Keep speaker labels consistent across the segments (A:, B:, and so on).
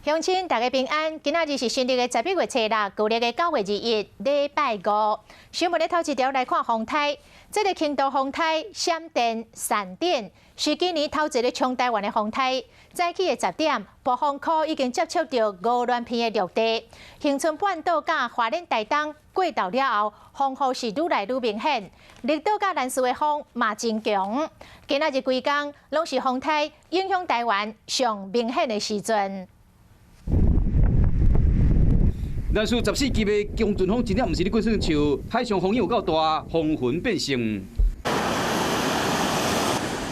A: 鄉親大家平安，今仔日是新曆的11月初六，舊曆的9月21，禮拜五。新聞的頭一條來看風颱，這个輕度風颱閃電閃電是今年頭一个衝台灣的風颱。早起的10點，暴風區已經接觸著鵝鑾鼻的陸地，恆春半島佮花蓮台東過頭了後，風雨是愈來愈明顯。綠島佮蘭嶼的風嘛真強。今仔日規工攏是風颱影響台灣上明顯的時陣。
B: 蘭嶼14級的強陣風真正毋是咧講耍笑，海上風雨有夠大，風雲變色。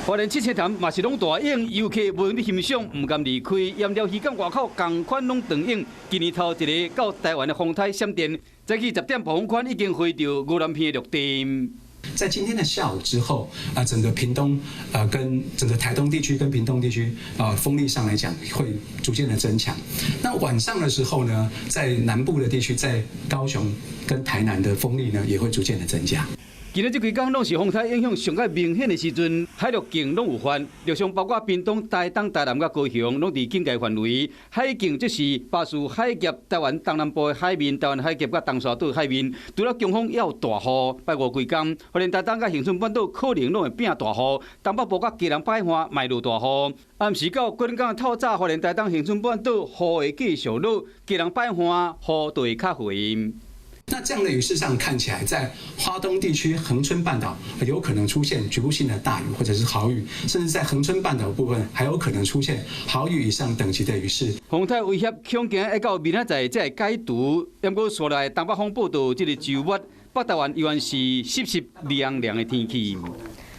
B: 花蓮七星潭嘛是攏大湧，遊客無閒咧欣賞，毋甘離開。鹽寮漁港外口仝款攏長湧。今年頭一个到台灣的風颱閃電，早起10點暴風圈已經飛著鵝鑾鼻的陸地。
C: 在今天的下午之後，啊，整個屏東啊，跟整個台東地區跟屏東地區啊，風力上來講會逐漸的增強。那晚上的時候呢，在南部的地區，在高雄跟台南的風力呢，也會逐漸的增加。
B: 今日這幾工攏是風颱影響上較明顯的時陣，海陸境攏有犯，陸上包括屏東、台東、台南佮高雄，攏佇警戒範圍。海境則是巴士海峽、台灣東南部的海面、台灣海峽佮東沙島海面，除了強風，也有大雨。拜五規工，花蓮台東佮恆春半島可能攏會變大雨，東北部佮基隆北海岸嘛會落大雨。暗時到過兩工透早，花蓮台東恆春半島雨會繼續落，基隆北海岸雨就會較肥。
C: 那這樣的雨勢上看起來，在花東地區恆春半島有可能出現局部性的大雨或者是豪雨，甚至在恆春半島部分還有可能出現豪雨以上等級的雨勢。
B: 風颱威脅恐驚會到明仔載才會解除，毋過紲來東北風報道，這个週末北台灣依然是濕濕涼涼的天氣。